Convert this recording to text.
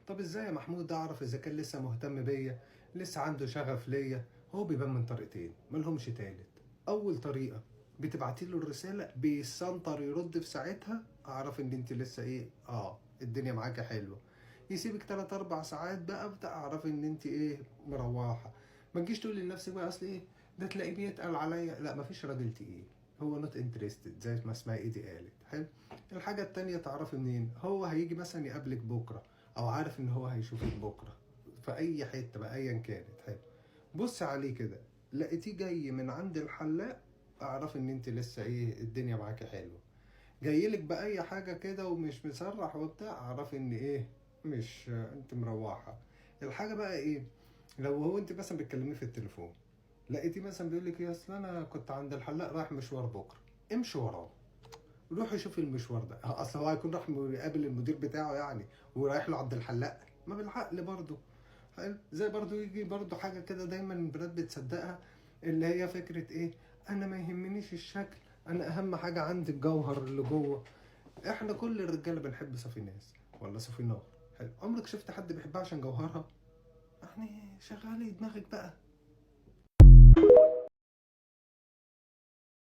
طب ازاي يا محمود اعرف اذا كان لسه مهتم بيا، لسه عنده شغف ليا؟ هو بيبان من طريقتين ملهمش تالت. اول طريقه بتبعتي له الرسالة بيسنطر يرد في ساعتها، اعرف ان انت لسه ايه، الدنيا معاكي حلوه. يسيبك 3 4 ساعات بقى بتاع، اعرفي ان انت ايه، مروحه. ما تجيش تقولي لنفسك بقى اصل ايه ده تلاقيه بيتقل عليا، لا مفيش راجل تقيل، هو not interested زي ما اسمها ايه دي قالت. حلو. الحاجة التانية تعرفي منين؟ هو هيجي مثلا يقابلك بكره، او عارف ان هو هيشوفك بكره في اي حتة بقى ايا كانت. حلو. بص عليه كده، لقيتيه جاي من عند الحلاق، اعرفي ان انت لسه ايه، الدنيا معاكي حلوه. جايلك بأي حاجة كده ومش مسرح وبتاع، اعرفي ان ايه، مش انت مروحة. الحاجة بقى ايه، لو هو انت مثلا بتكلميه في التليفون لقيتيه مثلا بيقول لك ايه، اصل انا كنت عند الحلاق رايح مشوار بكره، امشي وراه، روحي شوفي المشوار ده، اصل هو هيكون راح يقابل المدير بتاعه يعني ورايح له عند الحلاق، ما بالعقل برضه. حلو. زي برضه يجي برضه حاجة كده دايما البنات بتصدقها، اللي هي فكرة ايه، انا ما يهمنيش الشكل، انا اهم حاجة عندي الجوهر اللي جوه. احنا كل الرجالة بنحب صافي ناس ولا صافي نار. حلو. عمرك شفت حد بيحبها عشان جوهرها؟ يعني شغالي دماغك بقى.